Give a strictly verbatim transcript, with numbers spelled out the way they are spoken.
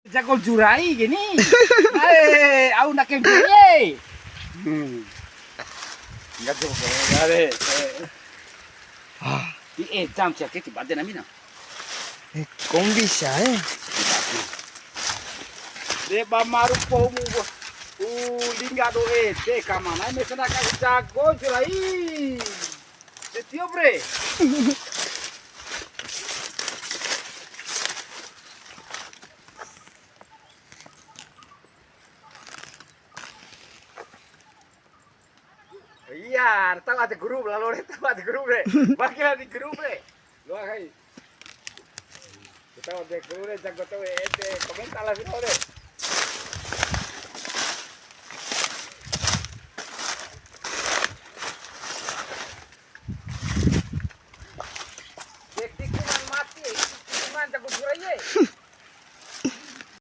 Jago jurai gini. Eh, au nak yang gini. Hmm. Enggak tuh, enggak deh. Di, eh, jam siak ke tiba aja namina. Eh, kombi sia, eh. De ba maru pomu. Uh, lingga do, eh, de kamana me sana ka jago jurai. De tio bre. Iya, tahu ada grup lalu, tahu ada grup re. Bagi lah di grup re. Lu akai. Kita ada grup re, jago tahu ede, komentar lah, video re.